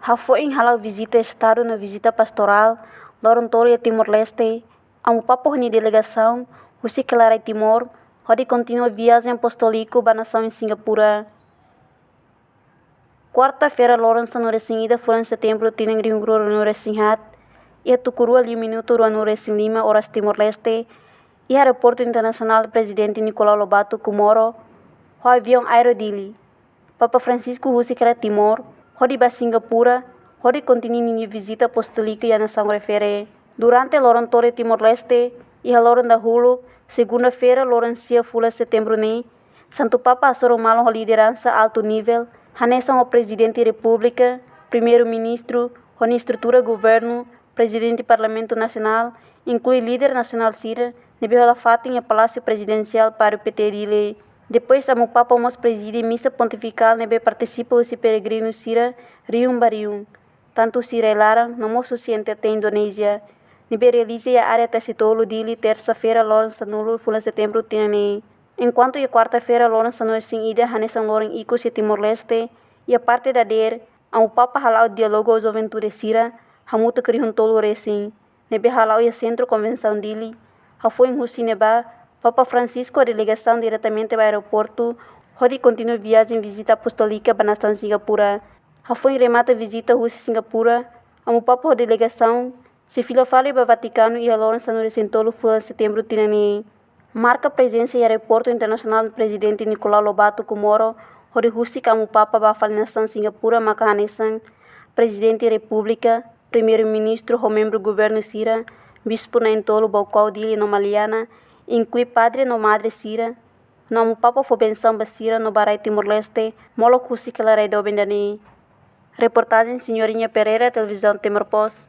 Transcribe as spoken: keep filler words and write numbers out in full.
Hafoin hala'o vizita estadu no vizita pastorál loron tolu iha Timor-Leste, Amu Papa ho nia delegasaun husik hela rai Timor, hodi kontinua viajen apostóliku ba nasaun Singapura. Kuarta-feira, loron sanulu-resin-ida fulan Setembru tinan rihun rua ruanulu-resin-haat, iha tuku rua liu minutu ruanulu-resin-lima oras Timor-Leste, iha Aeroportu Internasionál Prezidente Nicolau Lobato Comoro, ho aviaun Aero Dili, Papa Francisco husik hela Timor, hodi ba Singapura, hodi kontinua ninia vizita apostóliku iha nasaun refere. Durante loron tolu iha Timor-Leste, iha loron dahuluk, segunda-feira, loron sia fulan Setembru ne'e, Santu Papa hasoru malu ho lideransa altu nivel, hanesan ho Prezidente Repúblika, Primeiru-Ministru, ho nia estrutura governu, Prezidente Parlamentu Nasionál, inklui líder nasionál sira, ne'ebé hola fatin iha Palásiu Prezidensiál Padre Pete Dili. Depois, Amu Papa mós prezide misa pontifikál ne'ebé partisipa husi peregrinu sira rihun ba rihun, tantu husi rai-laran no mós husi N T T Indonézia, ne'ebé realiza iha área Tasi Tolu, Dili, tersa-feira, loron sanulu fulan Setembru tinan ne'e. Enkuantu iha kuarta-feira, loron sanulu-resin-ida, hanesan loron ikus iha Timor-Leste, iha parte dadeer, Amu Papa hala'o diálogu ho juventude sira, hamutuk rihun tolu resin, ne'ebé hala'o iha Sentru Konvensaun Dili. Hafoin husi ne'ebá, Papa Francisco ho delegasaun diretamente ba aeroportu, hodi kontinua viajen vizita apostólika ba nasaun Singapura. Hafoin remata vizita husi Singapura, Amu Papa ho delegasaun sei fila fali ba Vatikanu iha loron sanulu-resin-tolu fulan Setembru tinan ne'e. Marka prezensa iha Aeroportu Internasionál Prezidente Nicolau Lobato Comoro, hodi husik Amu Papa ba fali nasaun Singapura maka hanesan Prezidente Repúblika, Primeiru-Ministru ho membru governu sira, bispu na'in-tolu Baucau, Dili no Maliana, inklui padre no madre sira, no Amu Papa fó bensaun ba sira no ba rai Timor-Leste, molok husik hela rai doben ida-ne'e. Reportajen Senhorinha Pereira, Televizaun Timor Post.